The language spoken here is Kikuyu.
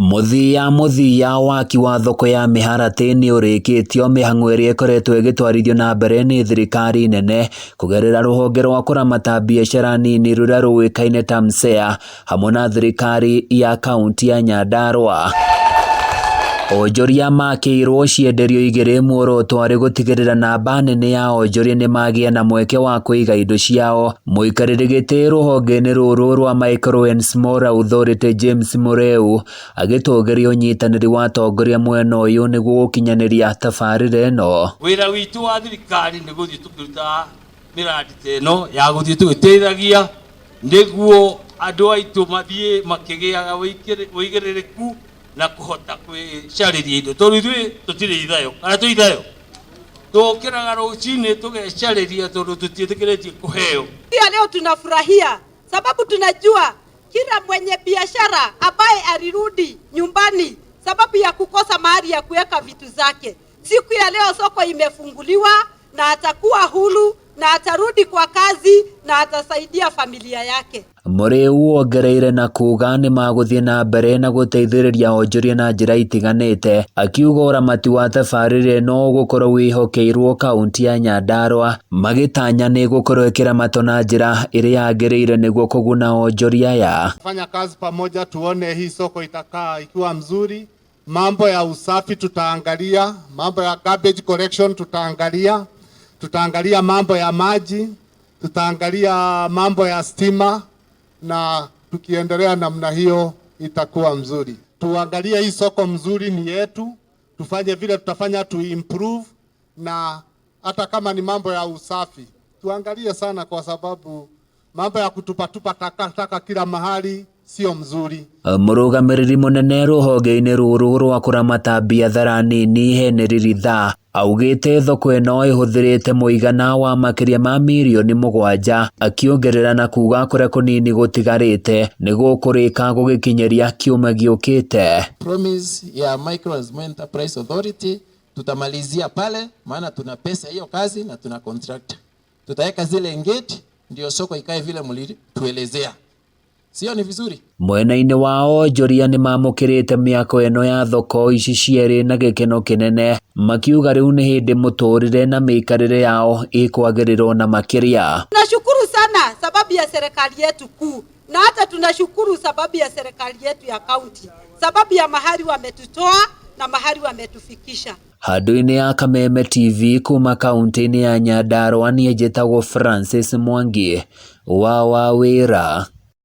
Mũthia mũthia waki wa thoko ya mĩharatĩ nĩ ũrĩkĩtio mĩhang'o ĩrĩa ĩkoretwo ĩgĩtwarithio na mbere nĩ thirikari nene kũgerera rũhonge rwa kũramata biacara nini rũrĩa rũĩkaine ta MSEA hamwe na thirikari ya kaunti ya Nyandarua. Onjoria makĩirwo cienderio igĩrĩ muoroto arĩ gũtigĩrĩra namba nene ya onjoria nĩmagĩa na mweke wa kũiga indo ciao. Mũikarĩri gĩtĩ rũhonge-inĩ rũrũ rwa Micro and Small Authority James Mũreu agĩtũgĩria ũnyitanĩri wa atongoria mwena ũyũ nĩguo gũkinyanĩria tabarĩra ĩno. Wĩra witũ wa thirikari nĩ gũthiĩ tũkĩrutaga mĩrandi ta ĩno ya gũthiĩ tũgĩteithagia nĩguo andũ aitũ mathiĩ makĩgĩaga ũigĩrĩrĩku na kũhota kwĩcarĩria indo tondũ ithuĩ tũtirĩ ithayo kana twĩ ithayo tũkĩraga rũcinĩ tũgecarĩria tondũ tũtiĩtĩkĩrĩtie kũheo. Pia leo tunafurahia sababu tunajua kila mwenye biashara ambaye alirudi nyumbani sababu ya kukosa mahali ya kuweka vitu zake, siku ya leo soko imefunguliwa na atakuwa huru na atarudi kwa kazi na atasaidia familia yake. Mũrĩu ongereire na kuga nĩmagũthiĩ na mbere na gũteithĩrĩria onjoria na njĩra itiganĩte, akiuga ũramati wa tabarĩra ĩno ũgũkorwo wĩhokeirwo kaunti ya Nyandarua, magĩtanya nĩ ĩgũkorwo ĩkĩramatwo na njĩra ĩrĩa yagĩrĩire nĩguo kũguna onjoria aya. Fanya kazi pamoja tuone hii soko itakaa ikiwa mzuri. Mambo ya usafi tutaangalia, mambo ya garbage collection tutaangalia, tutaangalia mambo ya maji, tutaangalia mambo ya stima, na tukiendelea namna hiyo itakuwa mzuri. Tuangalie hii soko mzuri ni yetu, tufanye vile tutafanya tu improve, na hata kama ni mambo ya usafi tuangalie sana, kwa sababu mambo ya kutupatupa takataka kila mahali sio mzuri. Mũrũgamĩrĩri mũnene rũhonge-inĩ rũrũ rwa kũramata biathara nini Henry Rithaa augĩte thoko ĩno ĩhũthĩrĩte mũigana wa makĩria ma mirioni 7, akĩongerera na kuga kũrĩa kũnini gũtigarĩte nĩ gũkũrĩka gũgĩkinyĩria kiumia gĩũkĩte. Promise ya Micro and Small Enterprise Authority tutamalizia pale, maana tuna pesa hiyo kazi na tuna contract. Tutaweka zile gate ndio soko ikae vile mlituelezea. Sio ni vizuri? Mwena-inĩ wao onjoria nĩmamũkĩrĩte mĩako ĩno ya thoko ici cierĩ na gĩkeno kĩnene, makiuga rĩu nĩ hĩndĩ mũtũrĩre na mĩikarĩre yao ĩkwagĩrĩrwo na makĩria. Tunashukuru sana sababu ya serikali yetu kuu, na hata tunashukuru sababu ya serikali yetu ya kaunti, sababu ya mahali wametutoa na mahali wametufikisha. Handũ-inĩ ya Kameme TV kuma kaunti-inĩ ya Nyandarua niĩ njĩtagwo Francis Mwangi wa Wawĩra.